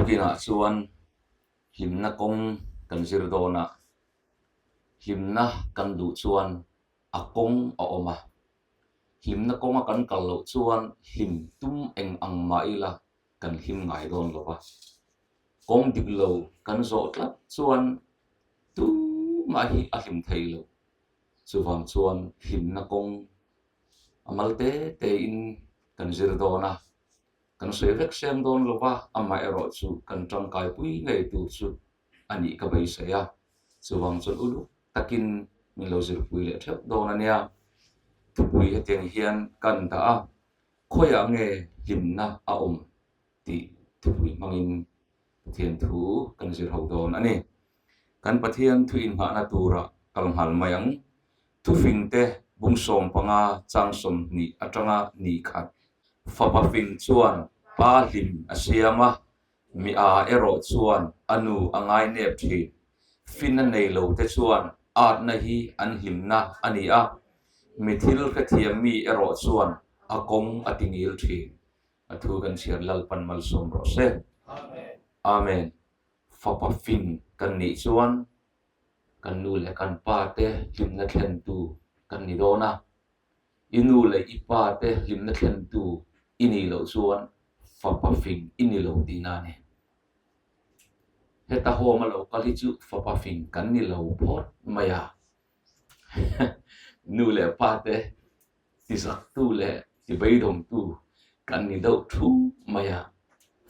Tukinah chuan hlimna kawng kan zir dawn a, hlimna kan duh chuan a kawng a awm a, hlimna kawnga kan kal loh chuan hlim tum eng ang mah ila kan hlim ngai dawn lo va. Kawng dik lo kan zawh tlat chuan tumah hi a hlim thei lo. Chuvang chuan hlimna kawng a mal te tein kan zir dawn a, kan sawi vek seng dawn lo va, amaherawh chu kan tangkaipui ngei tur chu a nih ka beisei a, chuvang chuan uluk takin min lo zirpui leh theuh dawn a nia. Thupui hetiang hian kan dah a, khawiah nge hlimna a awm tih thupui hmangin Pathian thu kan zir ho dawn a ni. Kan Pathian thu inghahna tura kal nghal mai ang. Thufing te bung 15 chang 20 atanga ni khat. Fapa fing chuan pa hlim a siam a, Mi a erawh chuan a nu a ngainep thin. Finna nei lo te chuan atna hi an hlimna a ni a, mi thil hrethiam mi erawh chuan a kawng a ti ngil thin. A thu kan chhiar Lalpan malsawm rawh se. Amen. Fapa fing kan nih chuan kan nu leh kan pa te hlimna thlentu kan ni dawn a. I nu leh i pa te hlimna thlentu i nih loh chuan fapa fing i ni lo tihna a ni. Heta home a lo kal hi chu fapa fing kan ni lo phawt mai a. Nu leh pa te tizaktu leh tibeidawngtu kan ni deuh thu mai a.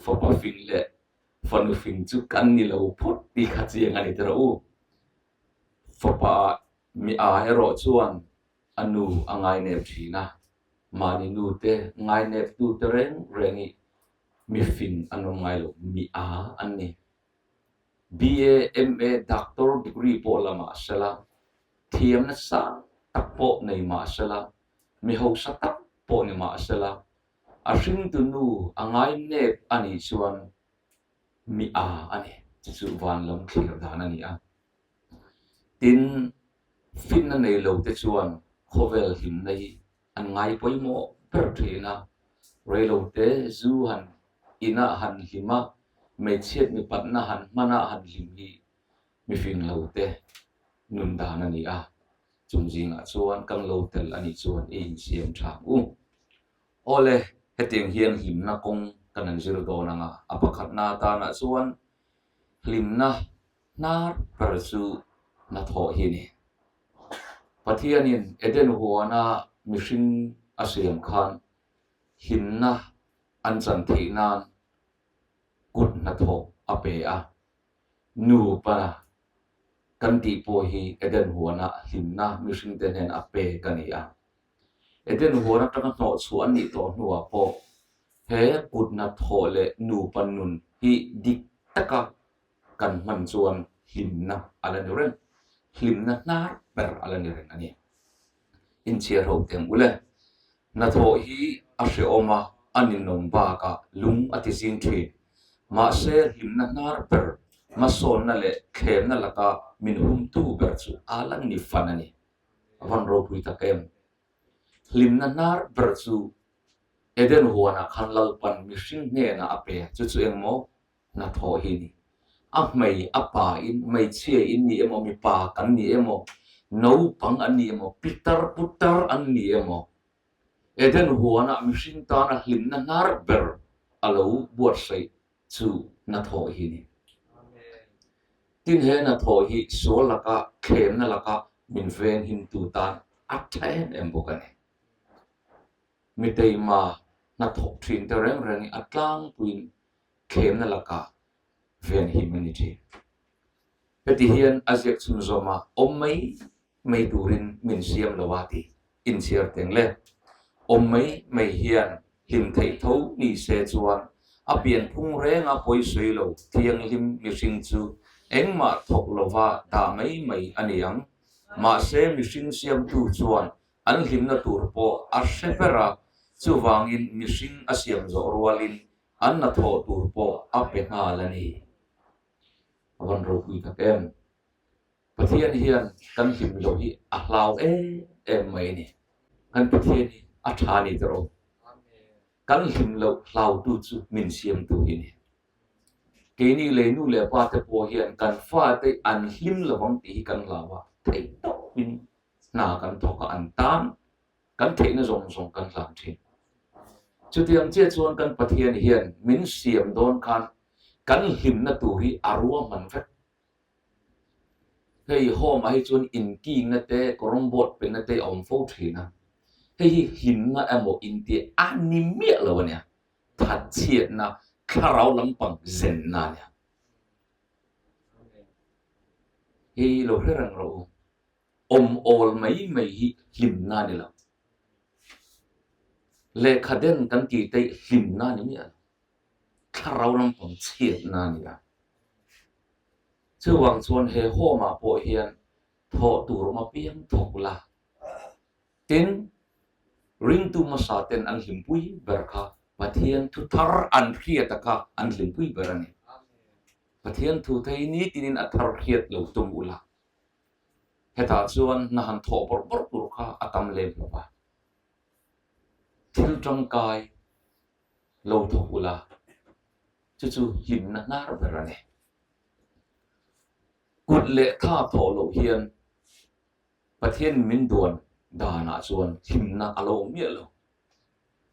Fapa fing leh fanu fing chu kan ni lo phawt tih kha chiang a ni tawh u. Fapa mi a erawh chuan a nu a ngainep thin a, mahni nu te ngainep tu te reng reng hi mi fing an awm ngai lo, mi a an ni. BA, MA, Doctor degree pawh la mah sela, thiam nasa tak pawh nei mah sela, mi hausa tak pawh ni mah sela, a hringtu nu a ngainep a nih chuan mi a a ni. Chu chu van lam thlir dan a ni a. Tin, finna nei lo te chuan khawvel hlimna hi an ngai pawimawh ber thin a, reilo te zu han inah han hlim a, hmeichhiat mipatna han hmanah han hlim hi mifing lo te nun dan a ni a, chung zingah chuan kan lo tel a nih chuan i insiam tha ang u. Awle, hetiang hian hlimna kawng kan han zir dawn ang a, a pakhatna atanah chuan hlimna Hnar ber chu hnathawh hi a ni. Pathianin Eden huana mihring a siam khan hlimna an chan theih nan kut hnathawh a pe a. Nupa kan tih pawh hi Eden huana hlimna mihringte hnen a pek a ni a. Eden huan atanga hnawhchhuah an nih tawh hnuah pawh he kut hnathawh leh nupa nun hi dik taka kan hman chuan hlimna a la ni reng, hlimna hnar ber a la ni reng a ni. Inchhiar ho teng ule, hnathawh hi a hrehawm a, a ninawm bakah lung a ti zing thin. Mahse hlimna hnar ber, hmasawnna leh thlemna laka min humtu ber chu a la ni fan a ni. A van ropui tak em! Hlimna hnar ber chu Eden huanah khan Lalpan mihring hnenah a pe, chu chu engmaw? Hnathawh hi ni. A hmei a pa in, hmeichhia in ni emaw, mipa kan ni emaw, naupang an ni emaw, pitar putar an ni emaw, Eden huanah mihring tana hlimna hnar ber a lo buatsaih chu hnathawh hi ni. Tin he hnathawh hi sual laka thlemna laka min venghimtu tan a tha em em bawk a ni. Miteima hnathawk thin te reng reng hi a tlangpuiin thlemna lakah venhim a ni thin. Heti hian a ziak chhunzawm a, awm mai mai turin min siam lo a ti inchhiar teng le. Awm mai mai hian hlim theih tho ni se chuan a pianphung renga pawisawi lo thianghlim mihring chu engmah thawk lova dah mai mai a ni ang. Mahse mihring siamtu chuan An hlimna tur pawh a hre ber a, chuvangin mihring a siam zawh rualin an hnathawh tur pawh a pe nghal a ni. A van ropui tak em? Pathian hian kan hlim loh hi a hlau em em mai a ni. Kan Pathian hi a tha a ni tawh. Kan hlim loh hlautu chu min siamtu hi a ni. Keini lei nu leh pa te pawh hian kan fate an hlim lovang tih hi kan hlau a, theih tawpin hna kan thawk a, an tan kan theihna zawng zawng kan hlan thin. Chutiang chiah chuan kan Pathian hian min siam dawn khan kan hlimna tur hi a ruahman vek. Hei home ah hi chuan inkingna te kawrawng board pehna te a awm fo thin a, hei hi hlimna emaw inti a ni miah lo a nia, thatchhiatna thlarau lampang zenna a nia. Hei lo hre reng rawh u, awm awl mai mai hi hlimna a ni lo. Lehkha den kan tih te hi hlimna a ni miah lo. Thlarau lampang chhiatna a ni a. Chuvang chuan he home ah pawh hian thawh tur awm apiang thawk la. Tin, ringtu hmasa ten an hlimpui ber kha Pathian thu thar an hriat a kha an hlimpui ber a ni. Pathian thu te hi nitinin a thar hriat lo tum ula. Hetah chuan hna han thawh bawrh bawrh tur kha a tam lem lo va. Thil tangkai lo thawk ula, chu chu hlimna hnar ber a ni. Kut leh tha thawh loh hian Pathian min duan danah chuan hlimna a lo awm miah lo.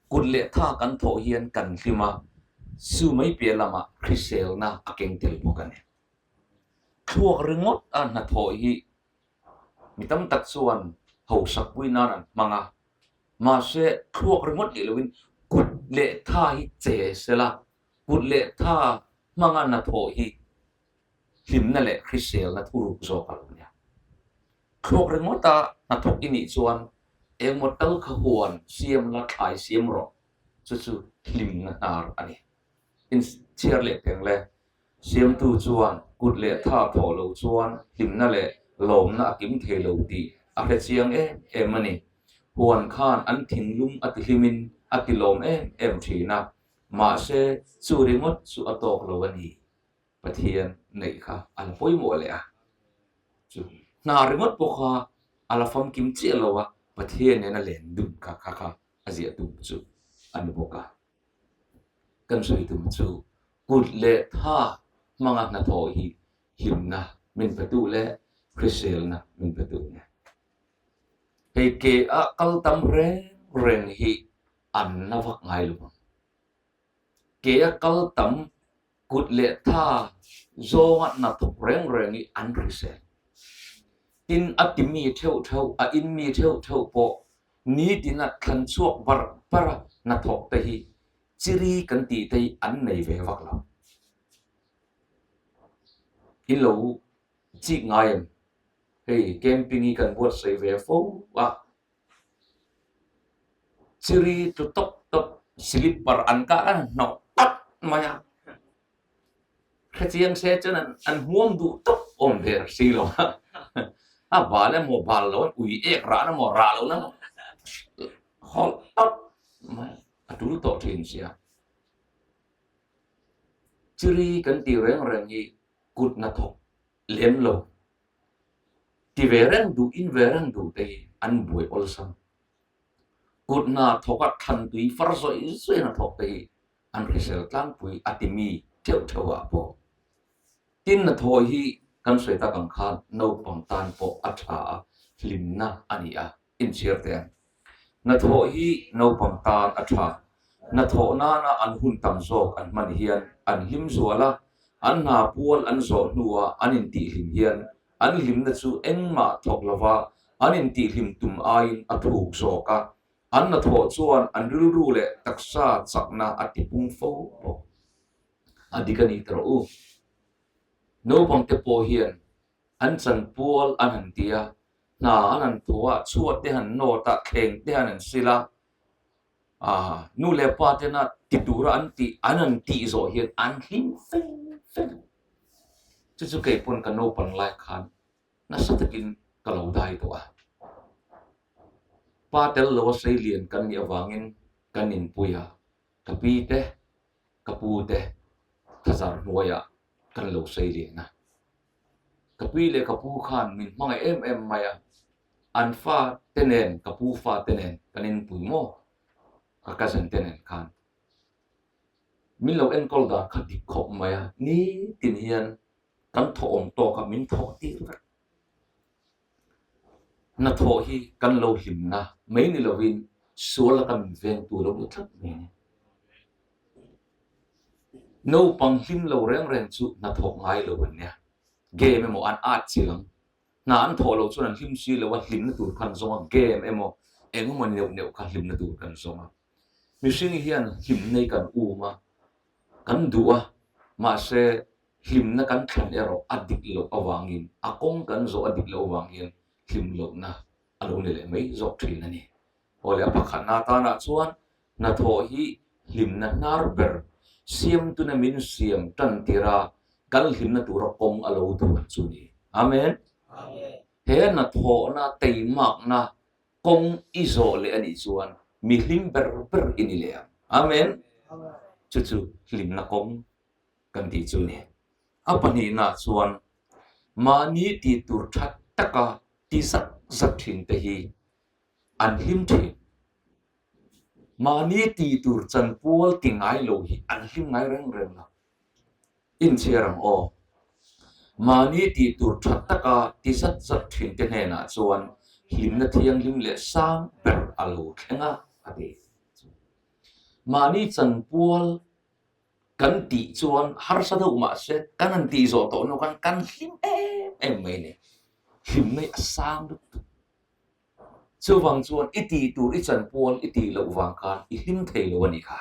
Kut leh tha kan thawh hian kan hlim a, chu mai piah lamah hriselna a keng tel bawk a ni. Thluak ringawt a hnathawh hi mi tam tak chuan hausak pui nan an hmang a, mahse thluak ringawt leh loin kut leh tha hi che sela, kut leh tha hmanga hnathawh hi hlimna leh hriselna thuruk zawk a lo nia. Thluak ringawta hnathawk i nih chuan engmaw tal kha huan siam la thlai siam rawh, chu chu hlimna hnar a ni. Inchhiar leh teng le. Siamtu chuan kut leh tha thawh lo chuan hlimna leh lawmna a kim thei lo tih a hre chiang em em a ni. Huan khan an thinlung a tihlimin a tilawm em em thin a, mahse chu ringawt chu a tawk lo a ni. Pathian neih kha a la pawimawh leh a, chu hna ringawt pawh kha a la famkim chiah lo a, Pathian nena len dun kha kha kha a ziah tum chu a ni bawk a. Kan sawi tum chu kut leh tha hmanga hnathawh hi hlimna min petu leh hriselna min petu a ni. Hei ke a kal tam reng reng hi an na vak ngai lo ang. Ke a kal tam Kut leh tha zawnga hnathawk reng reng hi an hrisel. Tin, a ti mi theuh theuh, a in mi theuh theuh pawh nitina thlan chhuak bar bar a hnathawk te hi chiri kan tih te hi an nei ve vak lo. In lo chik ngai em? Hei camping hi kan buatsaih ve fo a. Chiri tlu tawp tawp slipper an kah a hnawh tawp mai a, hrechiang se chuan an hmuam duh tawp awm ve si lo a, a bal emaw bal lo an ui ek rah na maw rah lo na maw hawlh tawp mai a tul tawh thin sia. Chiri kan tih reng reng hi kut hnathawk lem lo. Ti ve reng duh, in ve reng duh te hi an buai awlsam. Kut hna thawk a thlan tui far zawih zawih hna thawk te hi an hrisel tlangpui a ti mi theuh theuh ah pawh. Tin hnathawh hi kan sawi tak ang khan naupang tan pawh a tha a, hlimna a ni a, inchhir teh ang. Hnathawh hi naupang tan a tha. Hnathawh nana an hun tam zawk an hman hian an hlim zual a, an hna pual an zawh hnua an intihhlim hian an hlimna chu engmah thawk lova an intihhlim tum aiin a thuk zawk a, an hnathawh chuan an rilru leh taksa chakna a tipung fo bawk. A dik a ni ta rawh u. Naupangte pawh hian an chanpual an han ti a, hna an han thaw a, chhuat te han nawt a, thleng te han han sil a, aah nu leh pa tena ti tura an tih an han tih zawh hian an hlim feng feng. Chu chu kei pawn ka naupan lai khan nasa takin ka lo dai tawh a. Pa tel lo a sei lian kan nih avangin kan inpui a, ka pi te, ka pu te thazar hnuaiah kan lo sei lian a. Ka pi leh ka pu khan min hmangaih em em mai a, an fa te nen, ka pu fa te nen kan inpui maw? Ka cousin te nen khan. Min lo enkawl dan kha dik khawp mai a, nitin hian kan thawh awm tawk a min thawh tir vek. Hnathawh hi kan lo hlimna mai ni lovin sual laka min vengtu lo ni tlat mai a ni. Naupang hlim lo reng reng chu hnathawk ngai lo an nia. Game emaw an at chilh ang. Hna an thawh loh chuan an hlim si lo a, hlimna tur kha an zawng a, game emaw eng emaw neuh neuh kha hlimna tur kan zawng a. Mihring hian hlimna hi kan um a, kan duh a, mahse hlimna kan thlan erawh a dik loh avangin, a kawng kan zawh a dik loh avang hian hlim lohna a lo ni leh mai zawk thin a ni. Aw leh a pakhatna atanah chuan hnathawh hi hlimna hnar ber siamtuna min siam tan tira kan hlimna tura kawng a lo duan chu a ni. Amen. He hnathawhna teimakna Kawng i zawh leh a nih chuan mi hlim ber ber i ni leh ang. Amen. Chu chu hlimna kawng kan tih chu a ni. A pahnihnaah chuan mahni tih tur tha taka ti zat zat thin te hi an hlim thin. Mahni tih tur chanpual ti ngai lo hi an hlim ngai reng reng lo. Inchhiar ang aw. Mahni tih tur tha taka ti zat zat thinte hnenah chuan hlimna thianghlim leh sang ber a lo thleng a, a ti. Mahni chanpual kan tih chuan harsa deuh mah se kan han tih zawh tawh hnu khan kan hlim em em mai a ni. Hlimna hi a sang lutuk. Chuvang chuan i tih tur i chanpual i tih loh vang khan i hlim thei lo a nih kha.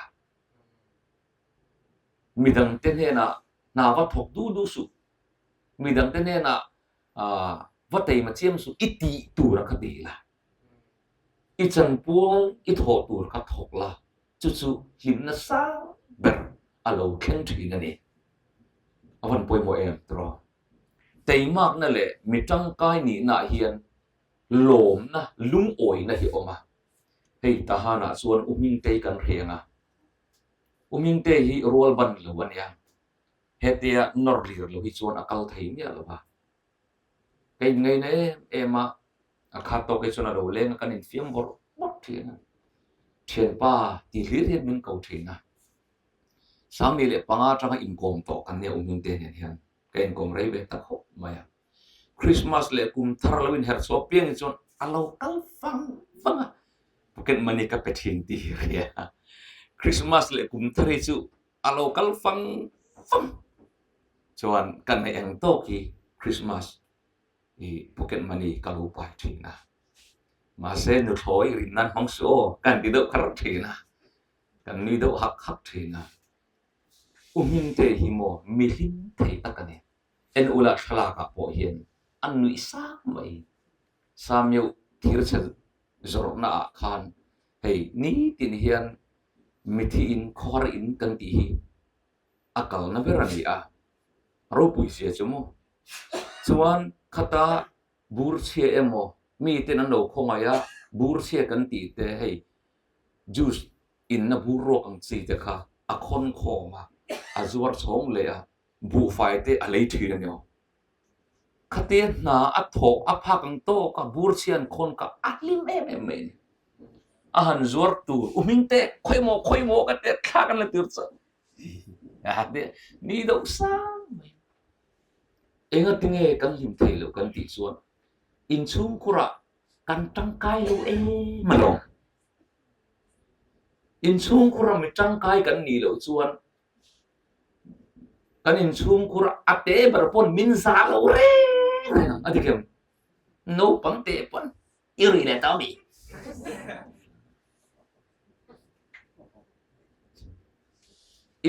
Midangte hnenah hna va thawk duh duh suh, midangte hnenah va teima chiam suh, i tih tur a kha ti la, i chanpual i thawh tur kha thawk la, chu chu hlimna sang ber a lo thleng thin a ni. A van pawimawh em tiraw? Teimakna leh mi tangkai nihnaah hian lawmna, lungawina hi a awm a. Hei Tahanah chuan U Hmingtei kan hreng a, U Mingte hi rual ban lo a nia, hetia nawr lir lo hi chuan a kal thei miah lo va. Ka inngaina em em a, a khat tawk hi chuan a lo leng a, kan infiam bawrh bawrh thin a. Thianpa ti hlir hian min ko thin a. 15 atanga inkawm tawh kan nia U Mingte nen hian ka inkawm rei ve ta khawp mai a. Christmas leh kum thar lo inherh chhuah piang hi chuan a lo kal vang vang a, pocket money ka pe thin tih hi ria. Christmas leh kum thar hi chu a lo kal vang vang chuan ka neih ang tawk hi Christmas i pocket money ka lo pai thin a. Mahse nuthlawi rin nan hmang suh aw ka han ti deuh kher thin a, kan nui deuh hak hak thin a. U Hmingte hi maw mi hlim thei tak a ni. En ula thlalakah pawh hian an nuih sang mai. Sameuh thirchhe zawrhna ah khan hei nitin hian mithi in khawhar in kan tih hi a kalna ber a ni a, ropui zia chu maw. Chuan khata bur chhia emaw miten an lo khawngaih a, bur chhia kan tih te hei juice inna bur ruak ang chi te kha a khawn khawm a, a zuar chhawng leh a. Buhfai te a lei thin a ni aw. Khatia hna a thawk a phak ang tawk a bur chhian khawn kha a hlim em em mai a ni. A han zuar tur u hming te khawi maw khawi maw ka tia thlak an la tir chuan a tia ni deuh sang mai. Enga tinge kan hlim thei loh kan tih chuan inchhungkhurah kan tangkai lo em alawm. Inchhungkhura mi tangkai kan nih loh chuan Kan inchhungkhur a te ber pawn min zah lo reng reng ang a ti khem. Naupang te pawn i ri leh ta mi.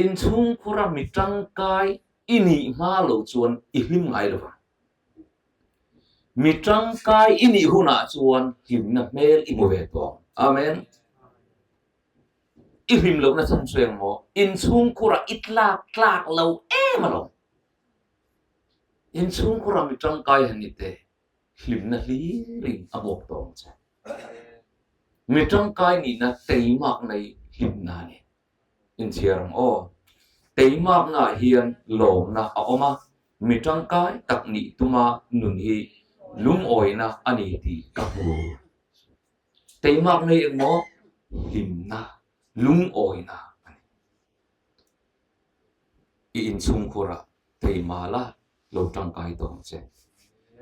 Inchhungkhura mi tangkai i nih hma lo chuan i hlim ngai lo vang. Mi tangkai i nih hunah chuan hlimna hmel i hmu ve tawh ang. Amen. I hlim lohna chhan chu eng maw? Inchhungkhurah i tlak tlak lo em alawm. Inchhungkhurah mi tangkai han ni te, hlimna hlirin a bawk tawh ang che. Mi tangkai nihna teimakna hi hlimna a ni. Inchhiar ang aw. Teimaknaah hian lawmna a awm a, mi tangkai tak nih tuma nun hi lungawina a ni tih ka hmu. Teimak nei eng maw? Hlimna, lungawina a ni. I inchhungkhurah teima la lo tangkai tawh ang che.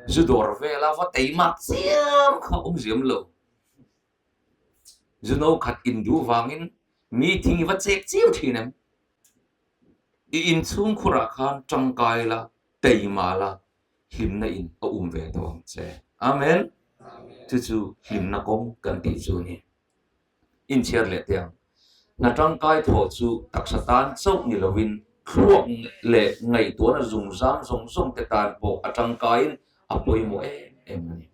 Zu dawr vela va teima chiam kha awm ziam lo. Zu no khat in duh vangin mi thing i va chek chiam thin em? I inchhungkhurah khan tangkai la, teima la, hlimna in a um ve tawh ang che. Amen. Chu chu hlimna kawng kan tih chu a ni. Inchhiar leh teh ang. Hna tangkai thawh chu taksa tan chauh ni lovin thluak leh ngaihtuahna zungzam zawng zawng te tan pawh a tangkaiin a pawimawh em em a ni.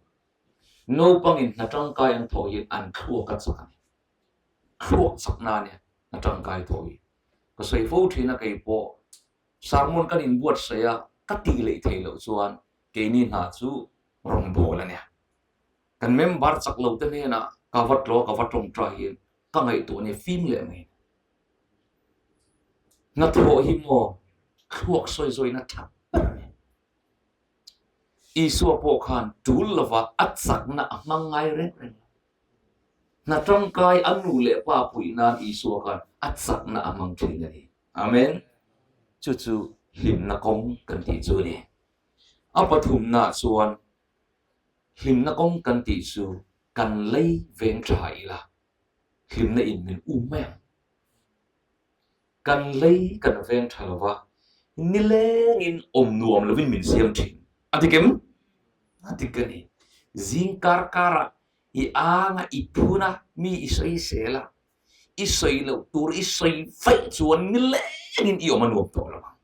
Naupangin hna tangkai an thawh hian an thluak a chak a ni. Thluak chakna a nia hna tangkai thawh hi. Ka sawi fo thin a kei pawh sermon kan inbuatsaih a ka tih leh theih loh chuan keini hna chu rawngbâwl a nia. Kan member chak lo te hnenah ka va tlaw ka va tawngtai hian ka ngaihtuah nia fim leh mai. Hnathawh hi maw thluak sawi zawina tha ber a ni. Isua pawh khan tul lova a chakna a hmang ngai reng reng lo. Hna tangkai a nu leh pa puih nan Isua khan a chakna a hmang thin a ni. Amen. Chu chu hlimna kawng kan tih chu a ni. A pathumna chuan Hlimna kawng kan tih chu kan lei veng tha ila, hlimna in min um mai ang. Kan lei kan veng tha lova, nilengin awm nuam lovin min siam thin. A dik em? A dik a ni. Zing kar karah i anga i phun a, mi i sawi sel a, i sawi loh tur i sawi vaih chuan nilengin i awm a nuam tawh lo ang.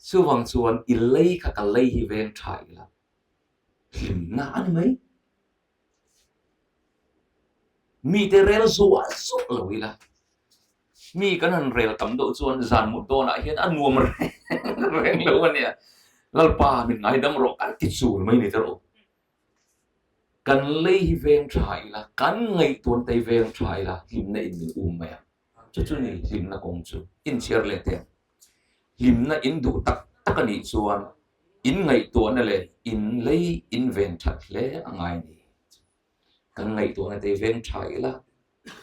Chuvang chuan i lei kha ka lei hi veng tha ila, hlimna a ni mai. Mite rel zuah zuah lo ila, mi kan han rel tam deuh chuan zan mut dawnah hian a nuam reng reng lo a nia. Lalpa min ngaidam rawh kan ti chul mai ni te rawh u. Kan lei hi veng tha ila, kan ngaihtuan te hi veng tha ila, hlimna in min um mai ang. Chu chu ni hlimna kawng chu inchhiar leh teh ang. Hlimna in duh tak tak a nih chuan in ngaihtuahna leh in lei in ven that hle a ngai ni. Kan ngaihtuahna te hi veng tha ila,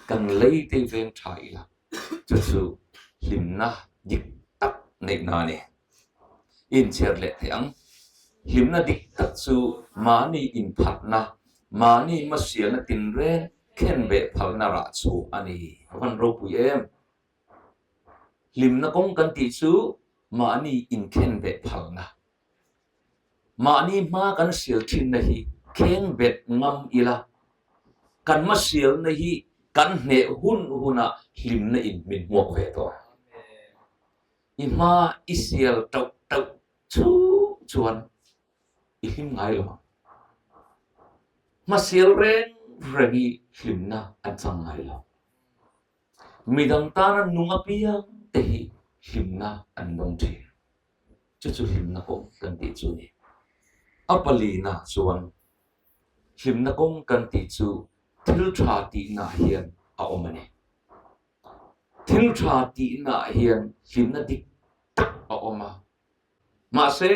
kan lei te hi veng tha ila, chu chu hlimna dik tak neihna a ni. Inchhiar leh theih ang. Hlimna dik tak chu mahni inphatna, mahni hmasialna tinreng khenbeh phalna rah chu a ni. A van ropui em? Hlimna kawng kan tih chu mahni inkhenbeh phalna. Mahni hma kan sial thinna hi khengbet ngam ila, kan hmasialna hi kan hneh hun hunah hlimna in min hmuak ve tawh. I hma i sial tauh tauh chhung chuan i hlim ngai lo ang. Hma sial reng reng i hlimna an chang ngai lo. Midang tana nung apiang te hi hlimna an dawng thin. Chu chu hlimna kawng kan tih chu a ni. A palina chuan hlimna kawng kan tih chu thil tha tihna hian a awm a ni. Thil tha tihnaah hian hlimna dik tak a awm a. Mahse,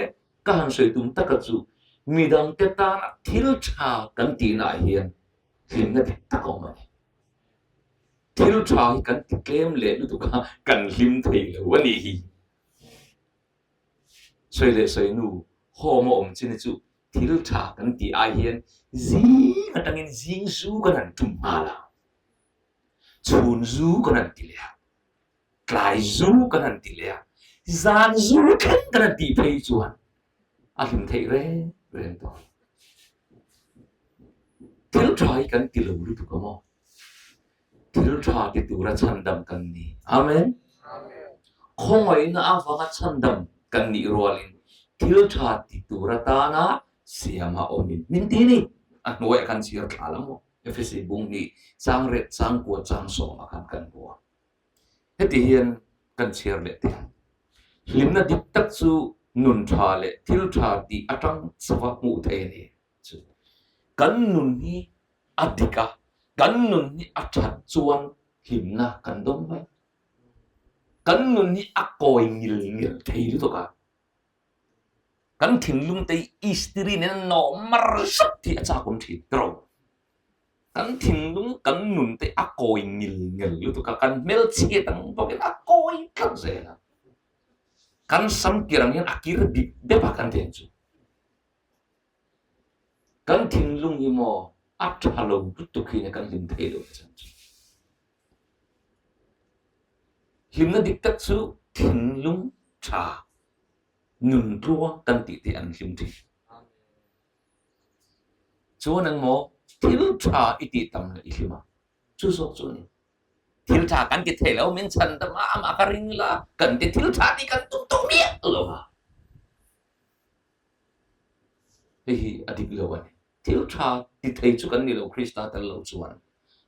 ka han sawi tum taka chu midangte tana thil tha kan tihnaah hian hlimna dik tak a awm a ni. Thil tha hi kan ti tlem leh lutuk a, kan hlim thei lo a nih hi. Sawi leh sawi nu, home a awm chin hi chu thil tha kan tih ai hian zing atangin zing zu kan han tum nghal a. Chhun zu kan han ti leh a, tlai zu kan han ti leh a, zan zu thleng kan han tih phei chuan a hlim theih reng reng tawh. Thil tha hi kan ti lo lutuk a maw? Thil tha ti tura chhandam kan ni. Amen. Khawngaihna avanga chhandam kan nih rualin thil tha ti tur atana siama awmin min ti ni. A hnuaiah khan chhiar thla la maw? Efesi bung hi chang reh chang kua chang sawmah khan kan hmu a. Heti hian kan chhiar leh teh ang. Hlimna dik tak chu nun tha leh thil tha tih atang chauha hmuh theih a ni. Chu kan nun hi a dik a, kan nun hi a that chuan hlimna kan dawng mai. Kan nun hi a kawi ngil ngil thei lutuk a. Kan thinlung te hi istiri nen a nawh mar zet hi a chak awm thin tiraw? Kan thinlung, kan nun te a kawi ngil ngel lutuk a, kan hmelchhiat ang bawkin a kawi tlat zel a. Kan sam kir ang hian a kir bik bep a kan tih ang chu. Kan thinlung hi maw a tha lo lutuk hi kan hlim thei lo ta chan chu. Hlimna dik tak chu thinlung tha nun tluang kan tih te an hlim thin. Chuan ang maw thil tha i tih tam leh i hlim a, chu zawk chu a ni. Thil tha kan ti thei lo, min chhan ta mah mah ka ring la, kan ti thil tha tih kan tum tawh miah lo a. Hei hi a dik lo a ni. Thil tha ti thei chu kan ni lo Krista tel lo chuan.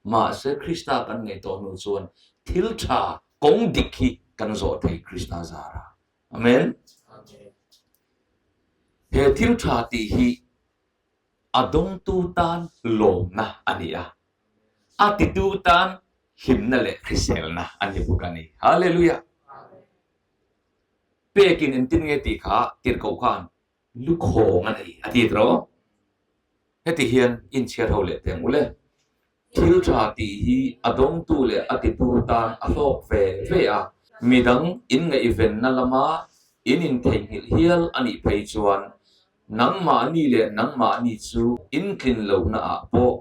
Mahse Krista kan ngei tawh hnu chuan thil tha kawng dik hi kan zawh thei Krista zara. Amen. He thil tha tih hi a dawngtu tan lawmna a ni a, a titu tan hlimna leh hriselna a ni bawk a ni. Hallelujah. Pekin engtin nge tih kha tirhkoh khan lukhawng a nei a ti tawh. Heti hian inchhiar ho leh teh ang ule. Thil tha tih hi a dawngtu leh a titu tan a hlawk ve ve a, midang inngaihvenna lama in intheihnghilh hial a nih phei chuan nangmahni leh nangmahni chu intlin lohna ah pawh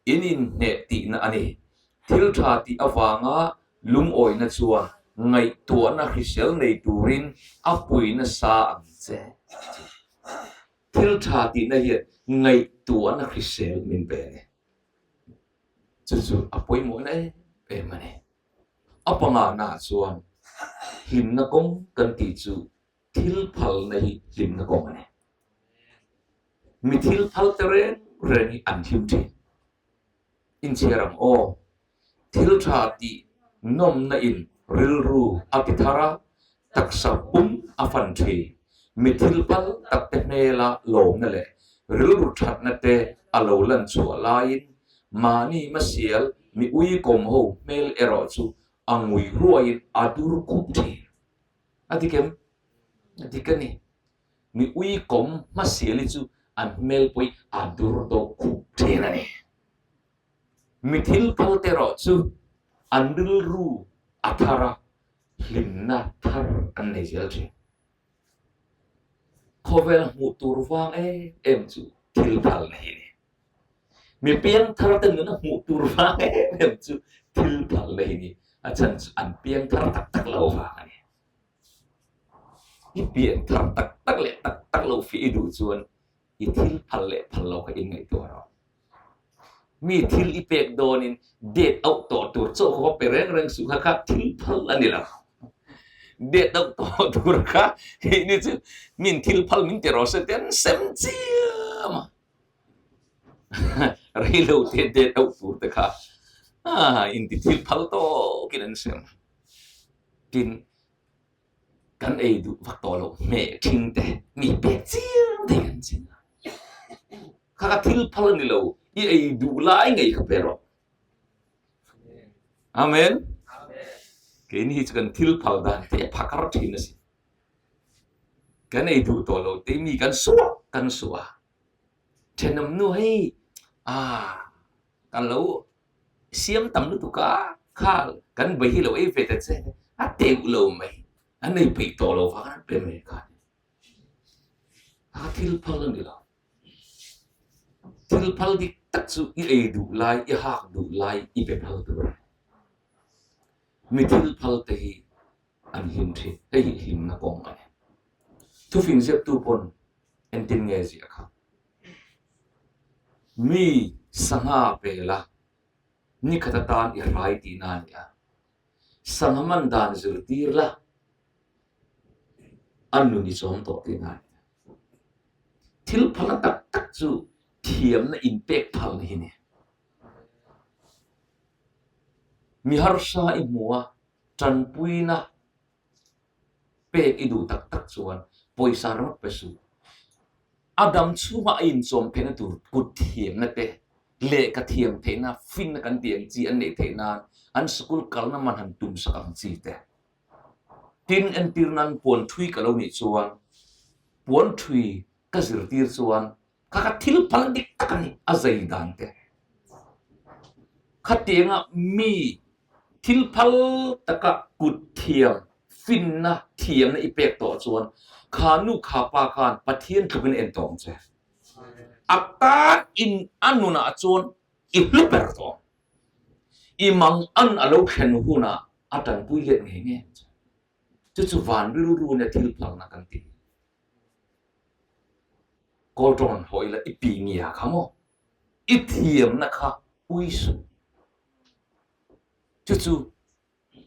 In inhneh tihna a ni. Thil tha tih avanga lungawihna chuan ngaihtuahna hrisel nei turin a pui nasa ang che. Thil tha tihna hian ngaihtuahna hrisel min pe a ni. Chu chu a pawimawhna em em a ni. A pangana chuan hlimna kawng kan tih chu Thil phalna hi hlimna kawng a ni. Mi thil phal te reng reng hi an hlim thin. Inchhiar ang aw. Thil tha tih nawmna in rilru a ti thar a, taksa pum a fan thin. Mi thil phal tak te hmela lawmna leh rilru thatna te a lo lan chhuah laiin mahni hmasial mi uikawm ho hmel erawh chu a ngui ruaiin a dur khup thin. A dik em? A dik a ni. Mi uikawm hmasial hi chu an hmel pawh hi a dur deuh khup thin a ni. Mi thil phal te erawh chu an rilru a thar a, hlimna thar an nei zel thin. Khawvel hmuh tur vang em em chu thil phal na hi a ni. Mi piangthar te nuna hmuh tur vang em em chu thil phal na hi ni. A chhan chu an piangthar tak tak lo vang a ni. I piangthar tak tak leh tak tak lo fih i duh chuan i thil phal leh phal lo kha inngaihtuah rawh. Mi thil i pek dawnin date auh tawh tur chauh kha va pe reng reng suh kha kha thil phal a ni lo. Date auh tawh tur kha hei ni chu min thil phal min ti rawh se te an sem chiam a. Rei lo te date auh tur te kha inti thil phal tawkin an sem. Tin, kan ei duh vak tawh loh hmeh ṭhing te mi pek chiang thei kan ching a. Kha kha thil phal a ni lo, i ei duh lai ngei kha pe rawh. Amen. Keini hi chu kan thil phal dan te a phakar ṭhin a si. Kan ei duh tawh lo te mi kan suah kan suah a. Thenawm nu hei ah ka lo siam tam lutuk a, kha kan bei hi lo ei ve ta che a teuh lo mai, an ei peih tawh lo vang an pe mai kha a ni. A thil phal a ni lo. Thil phal dik tak chu i ei duh lai, i hak duh lai i pe phal tur a ni. Mi thil phal te hi an hlim thin, hei hi hlimna kawng a ni. Thufing ziaktu pawn engtin nge ziah kha? Mi sangha pela nikhat atan i hrai tihna a ni a, sangha man dan zirtir la a nun i chawm tawh tihna a ni a. Thil phalna tak tak chu thiamna inpek phalna hi a ni. Mi harsa i hmu a, tanpuina pek i duh tak tak chuan pawisa ringawt pe suh. A dam chhunga a inchawm theihna tur kut thiamna te, lehkha thiam theihna, finna kan tih ang chi an neih theih nan an sikul kalna man han tum sak ang chi te. Tin, entir nan puan thui ka lo nih chuan puan thui ka zirtir chuan kha kha thil phal dik tak a ni, a zei dan te. Khatianga mi thil phal taka kut thiam, finna, thiamna i pek tawh chuan kha nu kha pa khan Pathian tlukin a en tawh ang che. A tan in a nunah chuan i hlu ber tawh ang. I mang an a lo thlen hunah a tanpui let ngei ngei ang che. Chu chu van rilru nia thil phalna kan ti. Kawl tawng an haw ila i pi ngia kha maw? I thiamna kha ui suh. Chu chu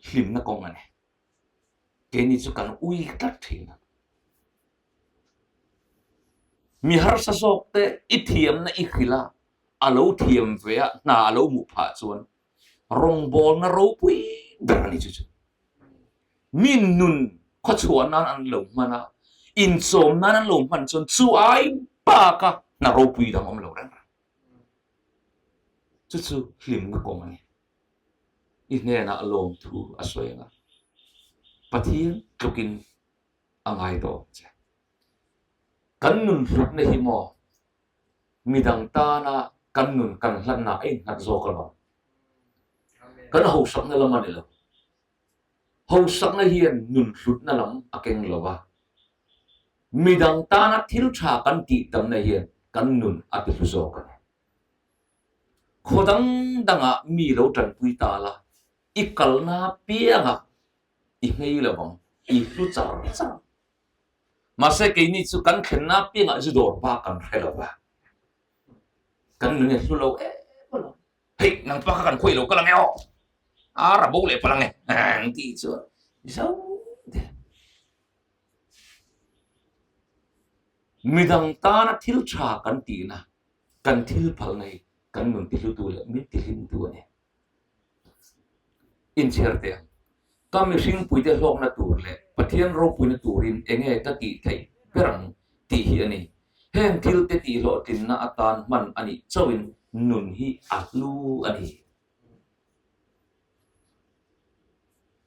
hlimna kawng a ni. Keini chu kan ui tlat thin a. Mi harsa zawk te i thiamna i hrilh a, a lo thiam ve a, hna a lo hmuh phah chuan rawngbawlna ropui ber a ni chu chu. Mi nun khawchhuah nan an lo hman a, inchawm nan an lo hman chuan chu ai baka hna ropui dang awm lo reng reng. Chu chu hlimna kawng a ni. I hnenah lawmthu a sawi ang a, Pathian tlukin a ngai tawh ang che. Kan nun hlutna hi maw midang tana kan nun kan hlatna a innghat zawk alawm. Kan hausakna lam a ni lo. Hausakna hian nun hlutna lam a keng lo va, midang tana thil tha kan tih tamna hian kan nun a ti hlu zawk a ni. Khaw dang dangah mi lo tanpui ta la, i kalna piangah i nghei lo ang, i hlu char char. Mahse keini chu kan thlenna piangah zu dawr pa kan hre lo va, kan nun hi a hlu lo em alawm. Hei nang pa kha kan khawi lo kal ang e aw, ar a bo leh palh ang e an tih chuan zo te. Midang tana thil tha kan tihna, kan thil phalna hi kan nun tihlutu leh min tihlimtu a ni. Inchhiar teh ang. Ka mihring puite hlawkna tur leh Pathian ropuina turin enge ka tih theih ber ang tih hi a ni. Heng thil te tih hlawhtlinna atan hman a nih chauhin nun hi a hlu a ni.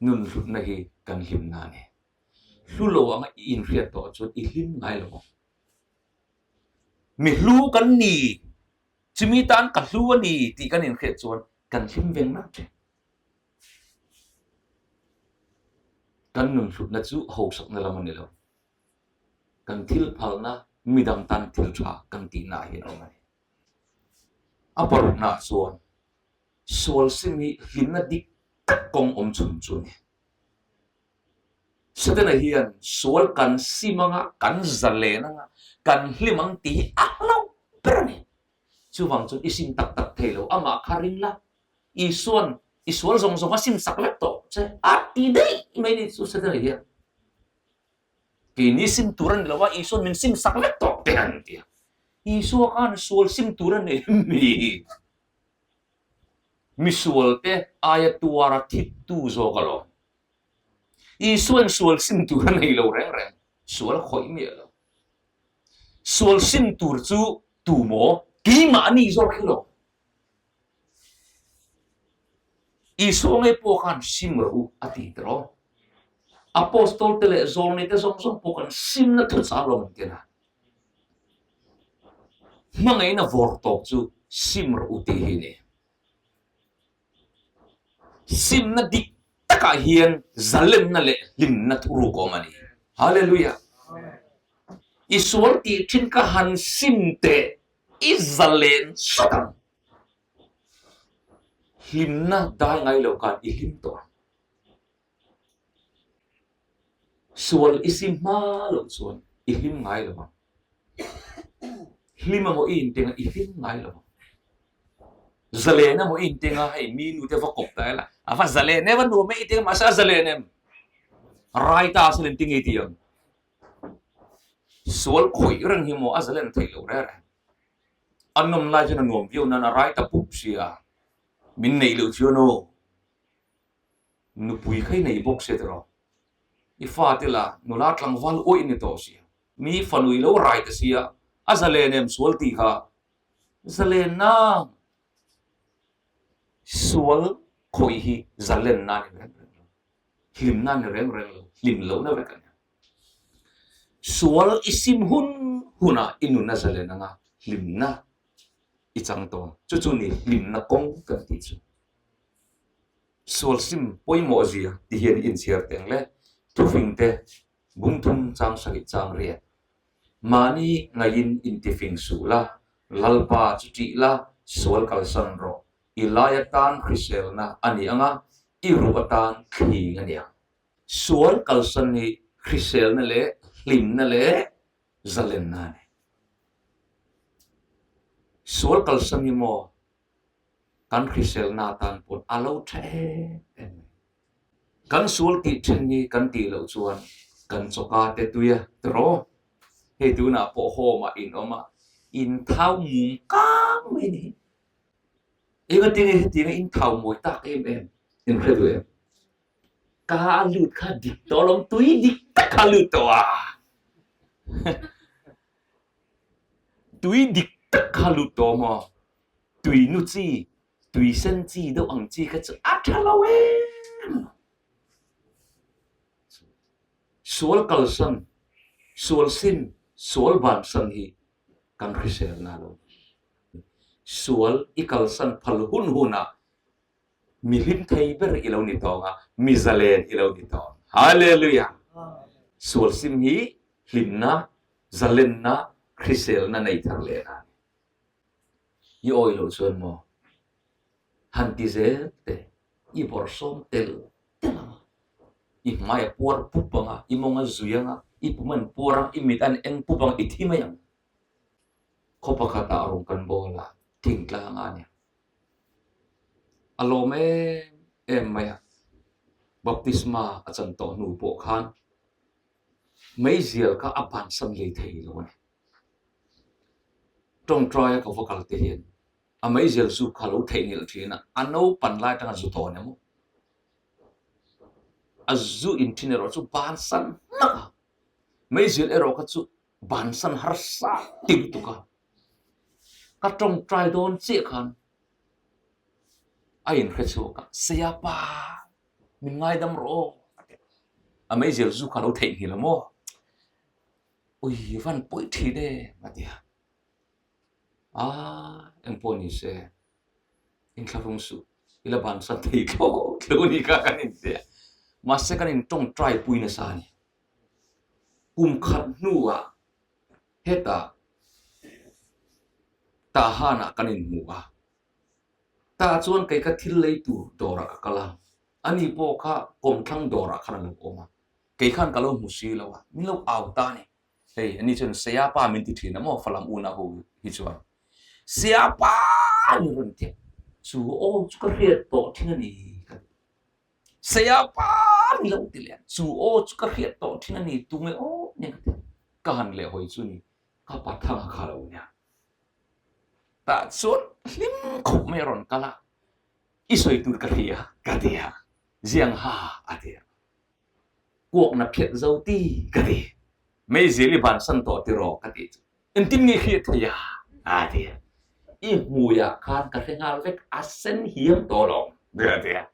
Nun hlutna hi kan hlimna a ni. Hlu lo anga i inhriat tawh chuan i hlim ngai lo ang. Mi hlu kan ni Chumi tan ka hlu a ni tih kan inhriat chuan kan hlim veng mek thin. Kan nun hlutna chu hausakna lam a ni lo. Kan thil phalna midang tan thil tha kan tihna ah hian a awm a ni. A paruknaah chuan sual sim hi hlimna dik tak kawng awm chhun chu a ni. Setana hian sual kan sim anga, kan zalen anga, kan hlim ang tih hi a hlauh ber a ni. Chuvang chuan i sim tak tak thei lo, amah kha ring la, Isua'n i sual zawng zawng a sim sak vek tawh che a ti daih mai ni chu Setana hian. Keini sim tur a ni lo a, Isua'n min sim sak vek tawh te an ti a. Isua khan sual sim tur a nei mi? Misualte aia tuara thittu zawk alawm. Isuain sual sim tur a nei lo reng reng, sual a khawih miah lo. Sual sim tur chu tu maw? Keimahni zawk hi lo. Isua ngei pawh khan sim rawh u a ti tiraw? Apostol te leh zawlneite zawng zawng pawh khan simna thuchah alawm an ken a. Hmangaihna vawr tawp chu sim rawh u tih hi a ni. Simna dik takah hian zalenna leh hlimna thuruk a awm a ni. Hallelujah! I sual tih thin ka han sim teh, i zalen sawt ang. Hlimna dai ngai lo khan i hlim tawh ang. Sual i sim hma loh chuan i hlim ngai lo ang. Hlim emaw i intenga i hlim ngai lo ang. Zalen emaw i intenga hei mi nu te va kawp ta ila a va zalen em a nuam e i tinga mahse a zalen em? Rai ta a zalen tinge i ti ang. Sual khawih reng hi maw a zalen theih loh reng reng. A nawm lai chuan a nuam viau nan a rai ta pup sia min neih loh chuan aw. Nupui kha i nei bawk sia tiraw? I fate la nula tlangval awih ni tawh sia. Mi fanu i lo rai ta sia, a zalen em sual tih kha? Zalenna sual khawih hi zalenna a ni reng reng lo, hlimna a ni reng reng lo, hlim lohna vek a ni. Sual i sim hun hunah i nun a zalen anga hlimna i chang tawh ang. Chu chu ni hlimna kawng kan tih chu. Sual sim pawimawh zia ti hian inchhiar teng le thufing te bungthum chang sarih chang riat. Mahni ngaihin intifing suh la, Lalpa chu ṭih la, sual kalsan rawh. I lai atan hriselna a ni ang a, i ruh atan thling a ni ang. Sual kalsan hi hriselna leh hlimna leh zalenna a ni. Sual kalsan hi maw kan hriselna atan pawn a lo tha em em mai. Kan sual tih then hi kan tih loh chuan kan chawka te tui a tiraw? Hei tunah pawh home ah in awm a, in thau mum kang mai ni. Engatinge hetianga in thau mawi tak em em in hre duh em? Ka a lut kha dik tawh alawm, tui dik tak kha a lut tawh a. Tui dik tak kha a lut tawh maw? Tui nu chi, tui sen chi deuh ang chi kha chu a tha lo em! Sual kalsan, sual sin, sual bansan hi kan hriselna lo. Sual i kalsan phal hun hunah Mi hlim thei ber i lo ni tawng a, mi zalen i lo ni tawng. Hallelujah! Sual sim hi hlimna, zalenna, hriselna nei thar leh a ni. I awi loh chuan maw? Han ti zel teh, i bawrhsawm tel tel ang a, i hmai a puar pup ang a, i mawng a zui ang a, i pum an puar ang, i mit an eng pup ang, i thi mai ang. Khaw pakhatah rawng kan bawl a, thingtlang a nia. A lawm em em mai a, baptisma a chan tawh hnu pawh khan meizial kha a bansan lei thei lo a ni. Tawngtaia ka va kal te hian a meizial zu kha a lo theihnghilh thin a, a naupan lai atanga zu tawn emaw a zu in thin erawh chu bansan hmak a, meizial erawh kha chu bansan harsa ti lutuk a. Ka tawngtai dawn chiah khan a inhre chhuak a, Sayapa, min ngaidam rawh aw a ti a. A meizial zu kha a lo theihnghilh a maw? Ui, van pawi thin em a ti a. Aa, engpawh ni se, inthlahrung suh, i la bansan thei thlawh thlawh a ni kha kan inti a. Mahse kan intawngtai pui nasa a ni. Kum khat hnuah Hetah Tahanah kan inhmu a, tah chuan kei ka thil lei tur dawrah ka kal a, ani pawh kha kawmthlang dawrah khan a lo awm a, kei khan ka lo hmu si lo a, min lo au ta a ni. Hei, ani chuan Sayapa min ti thin a maw Falam unau ho hi chuan. Sayapa ni rawn ti a, chu aw chu ka hriat tawh thin a ni ka ti. Sayapa ni lo ti leh a, chu aw chu ka hriat tawh thin a ni, tunge aw nia ka ti a, ka han leh hawi chu ni, ka pa thang a kha lo nia. Tah chuan hlim khawp mai a rawn kal a, i sawi tur ka hria ka ti a, ziang ha a ti a, kuakna phiat zo ti ka ti, meizial i bansan tawh tiraw ka tih chu, engtin nge hriat thei a a ti a, i hmuiah khan ka hre nghal vek a sen hiam tawh lo a ti a,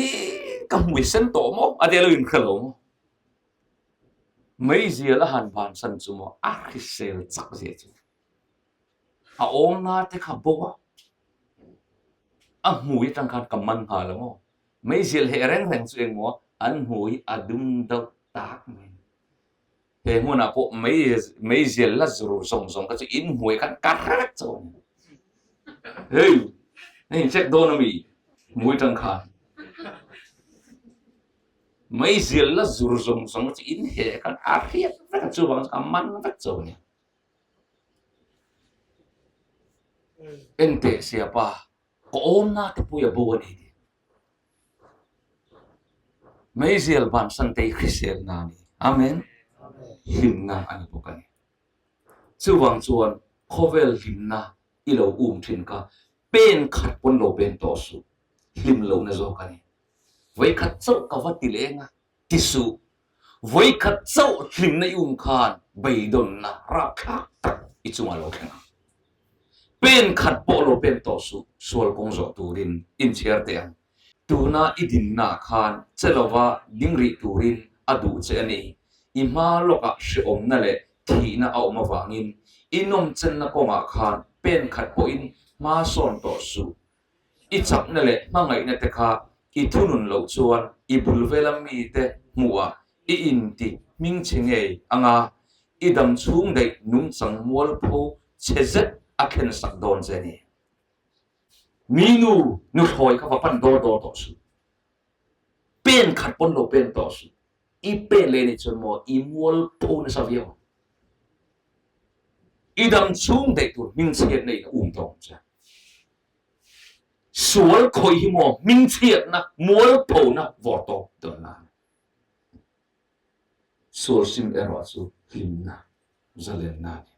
i ka hmui sen tawh maw a ti a lo inhre lo maw, meizial a han bansan chu maw a hrisel chak zia chu a awmna te kha bo a, a hmui atang khan ka man nghal ang aw, meizial heh reng reng chu engmaw an hmui a dum deuh tak mai. He hmunah pawh meizial la zur zawng zawng kha chu in hmuai khan ka hre vek chauh a ni. Hei, hei in check dawn a mi? Hmui tang khan. Meizial la zur zawng zawng kha chu in heh khan a hriat vek a, chuvang chu a man vek chauh a ni. Enteh siapa, ka awmna te pawh i a bo a ni tih. Meizial bansan te hi hriselna a ni. Amen. Hlimna a ni bawk a ni. Chuvang chuan khawvel hlimna i lo um thin kha pen khat pawn lo pen tawh suh. Hlim lohna zawk a ni. Vawikhat chauh ka va ti leng a, ti suh. Vawikhat chauh hlimna i um khan beidawnna rapthlak tak i chungah lo thleng ang. Pen khat pawh lo pen tawh suh, sual kawng zawh turin inchhiar teh ang. Tuna i dinnaah khan che lova ding rih turin a duh che a ni. I hma lawkah hrehawmna leh thihna a awm avangin i nawmchenna kawngah khan pen khat pawhin hma sawn tawh suh. I chakna leh hmangaihna te kha i thunun loh chuan i bul vela mite hmuhah i inti hmingchhe ngei anga i dam chhung daih nungchang mualpho chhe zet a thlen sak dawn che a ni. Mi nu nuthlawi kha va pan dawr dawr tawh suh. Pen khat pawn lo pen tawh suh. I pen leh nih chuan maw i mualpho nasa viau ang. I dam chhung daih tur hmingchhiatna in a um tawh ang che. Sual khawih hi maw hmingchhiatna mualphona vawr tawp dawn na a ni. Sual sim erawh chu hlimna zalenna a ni.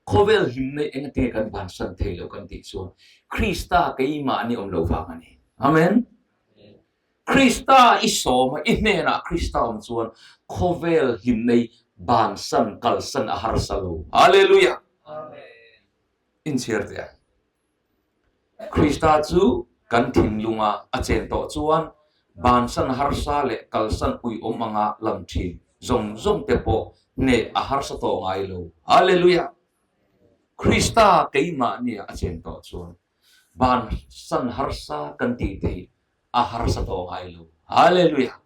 Khawvel hlimna hi engati nge kan bansan thei lo kan tih chuan Krista keimahni awm lo vang a ni. Amen. Krista i sawm a, i hnenah Krista awm chuan khawvel hlimna hi bansan kalsan a harsa lo. Hallelujah. Inchhiar teh a. Krista chu kan thinlunga a chen tawh chuan bansan harsa leh kalsan uiawm anga lang thin zawng zawng te pawh hneh a harsa tawh ngai lo. Hallelujah! Krista keimahnia a chen tawh chuan bansan harsa kan tih te hi a harsa tawh ngai lo. Hallelujah!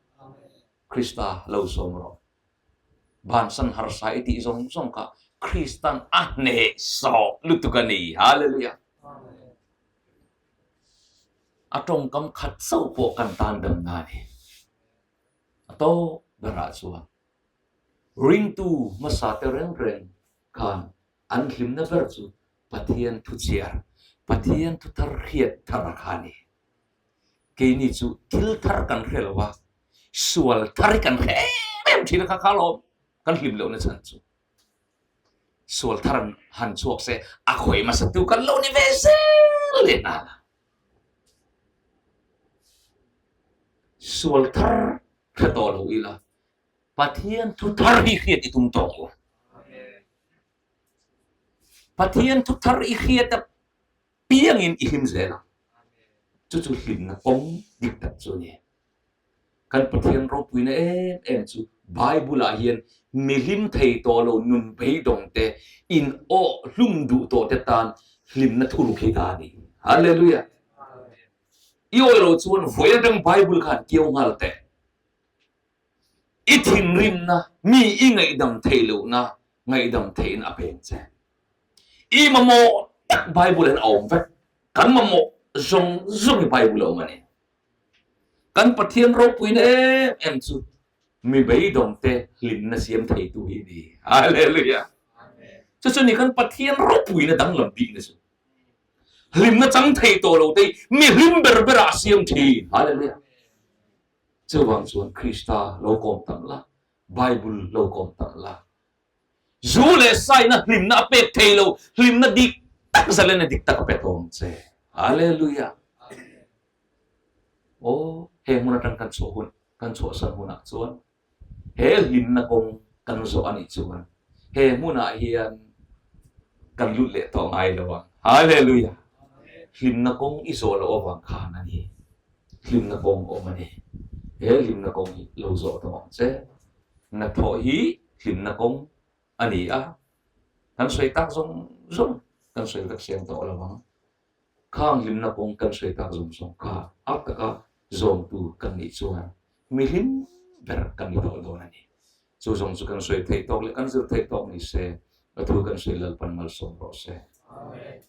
Krista lo sawm rawh. Bansan harsa i tih zawng zawng kha Kristan a hneh sawh lutuk a ni. Hallelujah! A tawngkam khat chauh pawh kan tan damna a ni. A tawp berah chuan ringtu hmasa te reng reng khan an hlimna ber chu Pathian thuchhiar, Pathian thuthar hriat thar kha a ni. Keini chu thil thar kan hre lo a, sual thar hi kan hre em em thin a kha kha alawm kan hlim lohna chhan chu. Sual thar an han chhuak se a khawi hmasa tu kan lo ni ve zel leh nghal a. Sual thar hre tawh lo ila Pathian thu thar hi hriat i tum tawh ang u. Pathian thu thar i hriat a piangin i hlim zel ang. Chu chu hlimna kawng dik tak chu a ni. Kan Pathian ropuina em em chu Bible-ah hian mi hlim thei tawh lo nun beidawng te, in awh hlum duh tawh te tan hlimna thuruk hi ta a ni. Hallelujah! I awih loh chuan vawi atang Bible khan kiau nghal teh. I thinrimna, mi i ngaihdam theih lohna ngaihdam theihin a peng che. I mamawh tak Bible hian a awm vek. Kan mamawh zawng zawng hi Bible a awm a ni. Kan Pathian ropuina em em chu mi beidawngte hlimna siam theitu hi a ni. Hallelujah! Chu chu ni kan Pathian ropuina danglam bikna chu. Hlimna chang thei tawh lo te hi mi hlim ber berah a siam thin. Hallelujah! Chuvang chuan Krista lo kawm tam la, Bible lo kawm tam la. Zu leh saina hlimna a pek thei lo, hlimna dik tak zalena dik tak a pe tawng che. Hallelujah! Aw, he hmun atang kan chhuah hun, kan chhuahsan hunah chuan he hlimna kawng kan zawh a nih chuan he hmunah hian kan lut leh tawh ngai lo ang. Hallelujah! Hlimna kawng i zawh loh avang khan a ni. Hlimna kawng awm a ni. He hlimna kawng hi lo zawh tawh ang che. Hnathawh hi hlimna kawng a ni a, kan sawi tak zawng zawng kan sawi vek siam tawh lo ang. Khang hlimna kawng kan sawi tak zawng zawng kha a taka zawmtu kan nih chuan mi hlim ber kan ni tawh dawn a ni. Chu zawng chu kan sawi theih tawk leh kan zir theih tawk ni se, a thu kan sawi Lalpan malsawm rawh se. Amen.